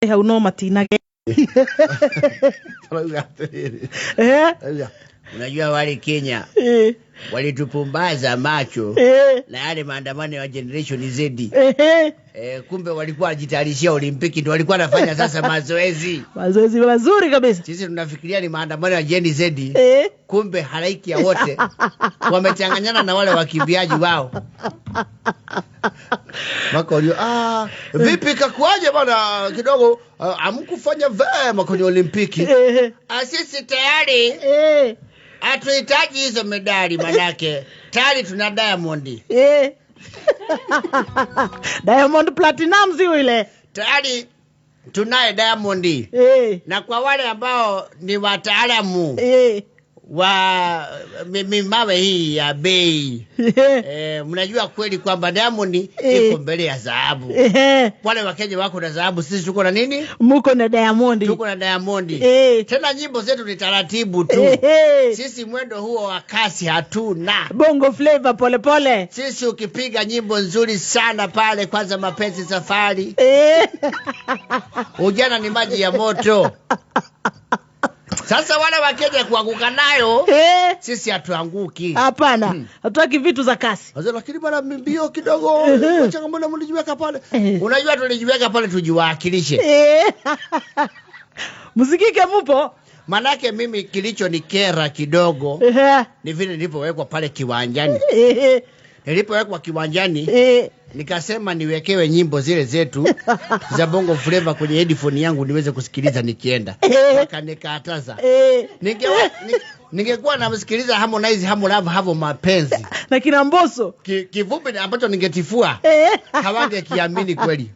Hau no matinage. Arauga atĩrĩrĩ. Arauga, Unajua wale Kenya walitupumbaza macho na yale maandamano ya Generation Z. Kumbe walikuwa wanajitayarishia Olimpiki, ndio walikuwa wanafanya sasa mazoezi. Mazoezi mazuri kabisa. Sisi tunafikiria ni maandamano ya Gen Z, kumbe halaiki ya wote wamechanganyana na wale wakimbiaji wao. Makorio, vipi kakuaje bana kidogo, hamkufanya vema kwenye Olimpiki? Sisi tayari hatuhitaji hizo medali, manake tayari tuna Diamond. Diamond Platinumz yule. Tayari tunaye Diamond. Na kwa wale ambao ni wataalamu wa mawe hii ya bei, mnajua kweli kwamba Diamond iko mbele ya dhahabu. Wale wa Kenya wako na dhahabu, sisi tuko na nini? Muko na Diamond. Tuko na Diamond. Tena nyimbo zetu ni taratibu tu. Sisi mwendo huo wa kasi hatuna. Bongo flavor pole pole. Sisi ukipiga nyimbo nzuri sana pale, kwanza mapenzi safari. Ujana ni maji ya moto. Sasa wale wa Kenya kuanguka nayo, sisi hatuanguki. Hapana, hatutaki vitu za kasi. Sasa lakini bwana mbio kidogo, changamoto mlijiweka pale. Unajua tulijiweka pale tujiwakilishe. Msikike mupo. Manake mimi kilichonikera kidogo ni vile nilipowekwa pale kiwanjani. Nilipowekwa kiwanjani, nikasema niwekewe nyimbo zile zetu za Bongo Flava kwenye headphone yangu niweze kusikiliza nikienda. Wakanikataza. Ningekuwa namsikiliza Harmonize, Hamo Love, Havo Mapenzi. Na kina Mbosso. Kivumbi ambacho ningetifua, hawangekiamini kweli.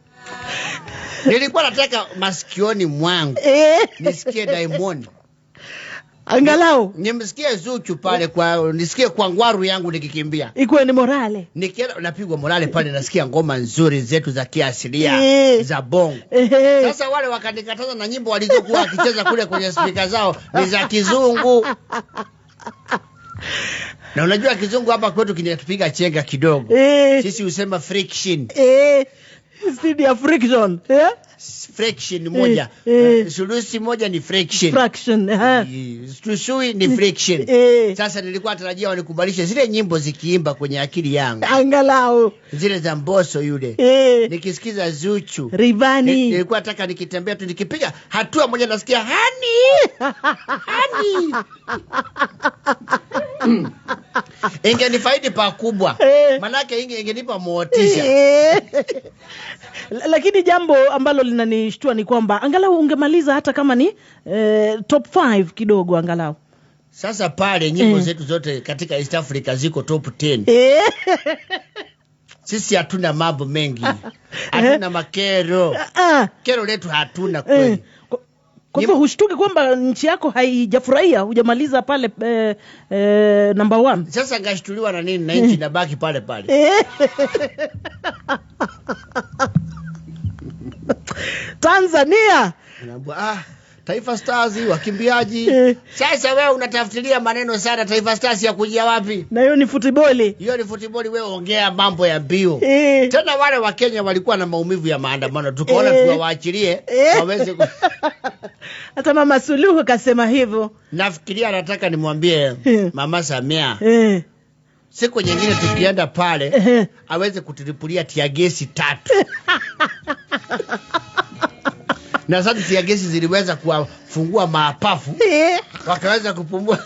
Nilikuwa nataka masikioni mwangu nisikie Diamond. Angalau nimsikie Zuchu pale kwa, nisikie kwa ngwaru yangu nikikimbia. Ikuwe ni morale. Nikienda napigwa morale pale, nasikia ngoma nzuri zetu za kiasilia, za bongo. Sasa wale wakanikataza na nyimbo walizokuwa wakicheza kule kwenye speaker zao ni za kizungu. Na unajua kizungu hapa kwetu kinatupiga chenga kidogo. Sisi husema friction. Speed ya friction. Fraction moja. Sulusi moja ni fraction. Fraction. Tusui ni friction. Sasa nilikuwa natarajia wanikubalishe zile nyimbo zikiimba kwenye akili yangu. Angalau. Zile za Mbosso yule. Nikisikiza Zuchu. Rivani. Nilikuwa nataka nikitembea tu nikipiga hatua moja nasikia hani. Hani. Ingenifaidi pakubwa. Manake ingenipa motisha. Lakini jambo ambalo linanishtua ni kwamba angalau ungemaliza hata kama ni top 5 kidogo angalau. Sasa pale nyimbo zetu zote katika East Africa ziko top 10. Sisi hatuna mambo mengi. Hatuna makero. Kero letu hatuna kweli. Kwa hivyo hushtuki kwamba nchi yako haijafurahia, hujamaliza pale number 1. Sasa ngashtuliwa na nini na nchi inabaki pale pale? Tanzania. Unaambiwa, Taifa Stars wakimbiaji. Sasa wewe unatafutilia maneno sana, Taifa Stars ya kujia wapi? Na hiyo ni futiboli. Hiyo ni futiboli, wewe ongea mambo ya mbio. Tena wale wa Kenya walikuwa na maumivu ya maandamano, tukaona tuwaachilie waweze Hata Mama Suluhu kasema hivyo. Nafikiria nataka nimwambie Mama Samia. Siku nyingine tukienda pale, aweze kutulipulia tiagesi 3. Na sasa tiagesi ziliweza kuwafungua mapafu. Wakaweza kupumua.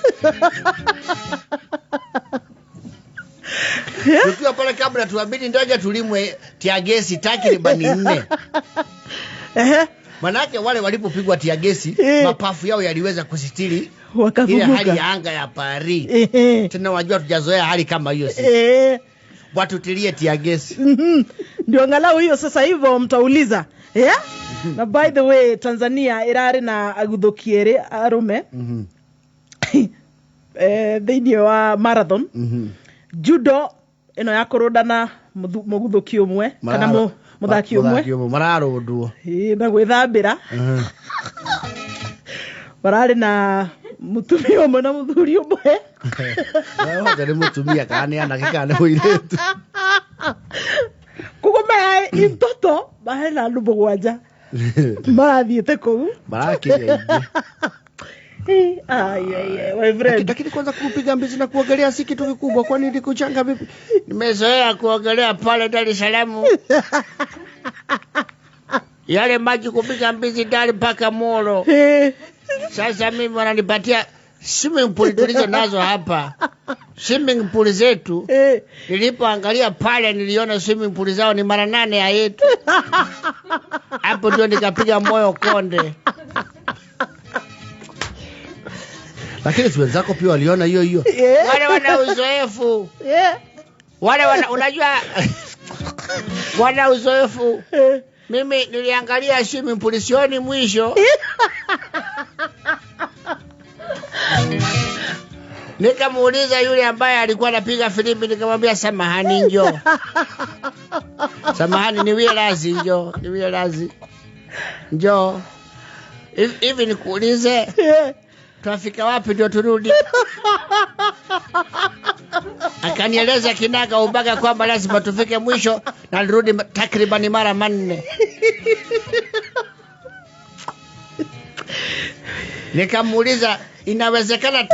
Tukiwa pale kabla tuabidi ndege tulimwe tiagesi takriban 4. Manake wale walipopigwa tiagesi, mapafu yao yaliweza kusitiri Wakafunguka. ile hali ya anga ya Paris. Tena wajua tujazoea hali kama hiyo sisi. Watutilie tiagesi. Ndio angalau hiyo sasa hivyo mtauliza. Na by the way Tanzania irari na aguthukiere arume. Thĩinĩ wa marathon. Judo ĩno ya kũrũndana mũguthũki ũmwe kana mũthaki ũmwe. Mũthaki ũmwe, mararũndwo. Ĩĩ, na gwĩthambĩra. Mararĩ na mũtumia ũmwe na mũthuri ũmwe. Wothe nĩ mũtumia kana nĩ anake kana nĩ mũirĩtu. Koguo in toto mahe na andũ mũgwanja. Marathiĩte kũu. Marakĩria aingĩ. Ai, ai, ai, my friend. Lakini kwanza kupiga mbizi na kuogelea si kitu kikubwa, kwani ilikuchanga vipi? Nimezoea kuogelea pale Dar es Salaam. Yale maji kupiga mbizi Dar mpaka Moro. Sasa mimi wananipatia swimming pool tulizo nazo hapa. Swimming pool zetu. Nilipoangalia pale niliona swimming pool zao ni mara 8 ya yetu. Hapo ndio nikapiga moyo konde. Lakini si wenzako pia waliona hiyo hiyo. Wale wana uzoefu. Wale wana, unajua wana uzoefu. Mimi niliangalia swimming pool sioni mwisho. Nikamuuliza yule ambaye alikuwa anapiga filimbi, nikamwambia samahani njoo. Samahani niwie lazi njoo, niwie lazi. Njoo. Hivi nikuulize, twafika wapi ndio turudi? Akanieleza kinaga ubaga kwamba lazima tufike mwisho na nirudi takriban mara 4. Nikamuuliza inawezekana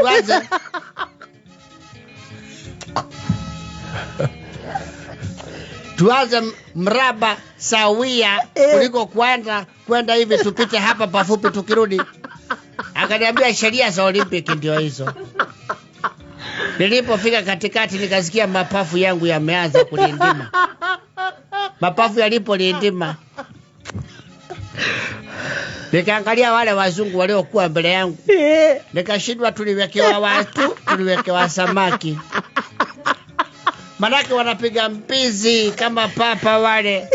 tuanze mraba sawia kuliko kwenda hivi tupite hapa pafupi tukirudi. Akaniambia sheria za Olympic ndio hizo. Nilipofika katikati nikasikia mapafu yangu yameanza kulindima. Mapafu yalipolindima, nikaangalia wale wazungu waliokuwa mbele yangu. Nikashindwa, tuliwekewa watu, tuliwekewa samaki. Manake wanapiga mbizi kama papa wale.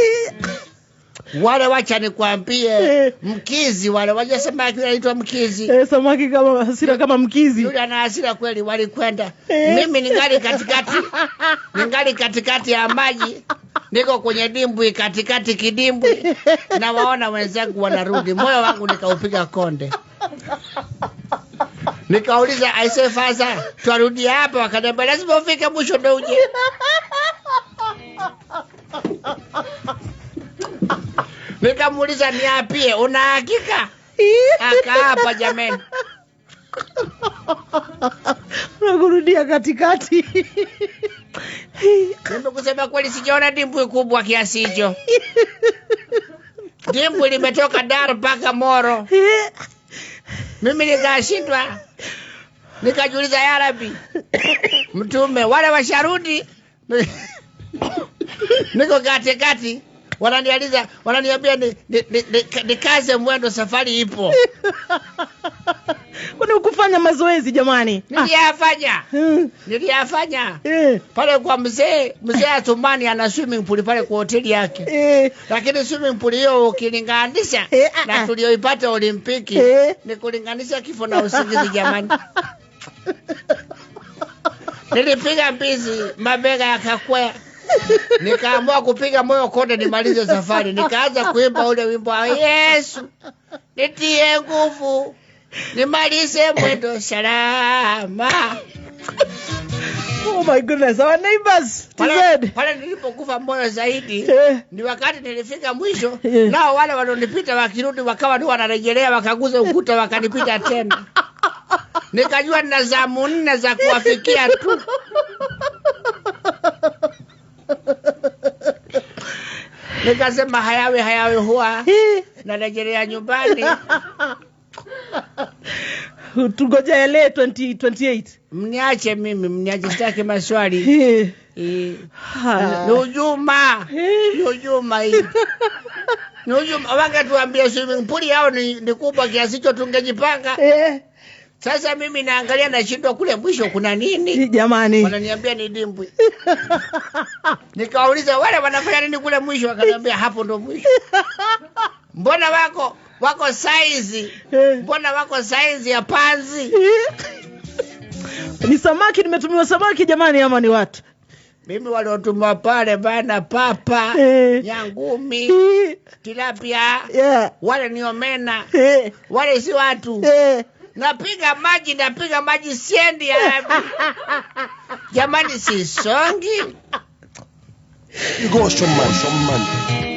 Wale wacha nikwambie, mkizi wale, waje samaki anaitwa mkizi. Samaki kama hasira kama mkizi. Yule ana hasira kweli, walikwenda. Mimi ningali katikati. Ningali katikati ya maji. Niko kwenye dimbwi katikati kidimbwi. Na waona wenzangu wanarudi. Moyo wangu nikaupiga konde. Nikauliza I say father, twarudi hapa? Wakaniambia lazima ufike mwisho ndio uje. Nikamuuliza niapie, una hakika? Akaapa jameni. Unakurudia katikati. Mimi kusema kweli sijaona dimbwi kubwa kiasi hicho. Dimbwi limetoka Dar mpaka Moro. Mimi nikashindwa. Nikajiuliza ya Rabbi, mtume wale washarudi. Niko katikati. Wananializa, wananiambia nikaze mwendo, safari ipo. Kwani ukufanya mazoezi jamani? Niliyafanya. Niliyafanya. Pale kwa mzee Athumani ana swimming pool pale kwa hoteli yake. Lakini swimming pool hiyo ukilinganisha na tulioipata Olimpiki, ni kulinganisha kifo na usingizi jamani. Nilipiga mbizi, mabega yakakwea. Nikaamua kupiga moyo konde nimalize safari. Nikaanza kuimba ule wimbo wa Yesu nitie nguvu nimalize mwendo salama. Oh my goodness, our neighbors. Pale nilipokufa moyo zaidi ni wakati nilifika mwisho. Nao wale walionipita wakirudi wakawa ni wanarejelea, wakaguza ukuta wakanipita tena. Nikajua nina zamu 4 za kuwafikia tu. Nikasema hayawe hayawe huwa narejelea nyumbani. Tugoje LA 2028. Mniache mimi, mniache, sitaki maswali. Nujuma. Nujuma hii. Nujuma wangetuambia swimming pool yao ni kubwa kiasi hicho tungejipanga. Sasa mimi naangalia nashindwa kule mwisho kuna nini? Jamani. Wananiambia ni dimbwi. Nikauliza wale wanafanya nini kule mwisho, wakaniambia hapo ndo mwisho. Mbona wako size? Mbona wako size ya panzi? Ni samaki, nimetumiwa samaki jamani ama ni watu? Mimi waliotumiwa pale bana papa, nyangumi, tilapia, wale ni omena, wale si watu. Napiga maji siendi ya jamani sisongi. You go, man.